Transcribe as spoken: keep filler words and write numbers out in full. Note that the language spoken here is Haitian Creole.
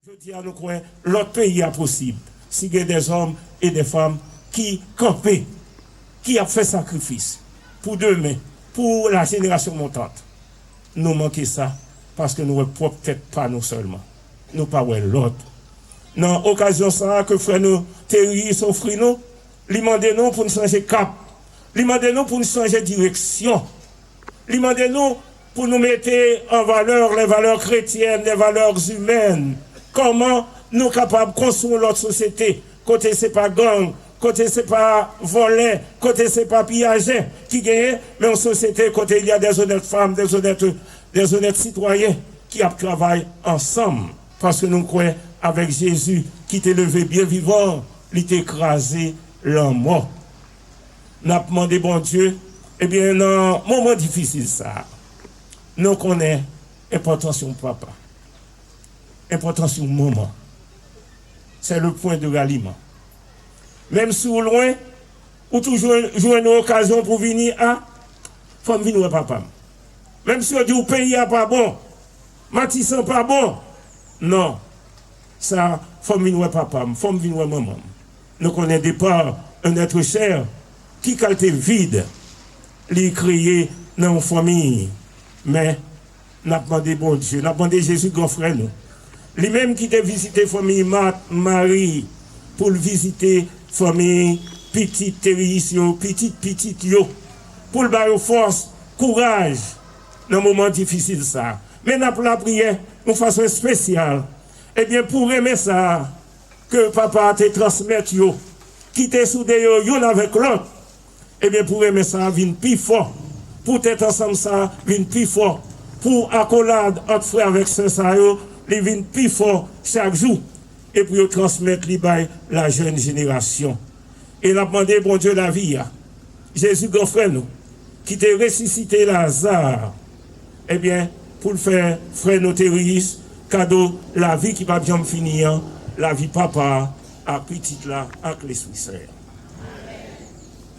Jodi a, nou kwè lòt peyi a posib, si gen dèzòm e dèfanm ki kanpe, ki ap fè sakrifis pou demen, pou lajenerasyon montant. Nou manke sa, paske nou wè pwòp tèt pa nou sèlman. Nou pa wè lòt. Nan okazyon sa a ke frè nou Terius ofri nou, li mande nou pou n chanje kap. Li mande nou pou n chanje direksyon. Li mande nou pou nou mete an valè les valeurs chrétiennes, les valeurs humaines. Kòman nou kapab konstwi yon lòt sosyete kote se pa gang, kote se pa vòlè, kote se pa piyajè ki genyen, men yon sosyete kote il y a des honnêtes femmes, des honnêtes, des honnêtes citoyens ki ap travay ansanm. Paske nou kwè avèk Jezi ki te leve byen vivan, li te kraze lanmò. N ap mande Bondye, ebyen, nan moman difisil sa a, nou konnen enpòtans yon papa, enpòtans yon manman. C'est le point de ralliement. Menm si w lwen, ou toujou jwenn yon okazyon pou vini a, fò m vin wè papa m. Menm si yo di w peyi a pa bon, Matisan pa bon, non. Sa, fò m vin wè papa m, fò m vin wè manman m. Nou konnen depa un être cher, ki kalte vid li kreye nan yon fanmi. Men, n ap mande Bondye, n ap mande Jezi, gran frè nou, li menm ki te vizite fanmi Mat, Mari, pou l vizite fanmi pitit Terius yo, pitit pitit yo, pou l ba yo fòs, kouraj nan moman difisil sa a. Men n ap lapriyè yon fason espesyal, ebyen, pou renmen sa a ke papa a te transmèt yo, ki te soude yo youn avèk lòt, ebyen, pou renmen sa a vin pi fò, pou tèt ansanm sa a vin pi fò, pou akolad ant frè avèk sè sa yo, li vin pi fò chak jou, e pou yo transmèt li bay la jèn jenerasyon. E n ap mande Bondye lavi a, Jezi, gran frè nou, ki te resisite Laza, ebyen, pou l fè frè nou Terius kado lavi ki p ap janm fini an, lavi papa a, ak pitit la, ak Lespri Sen an.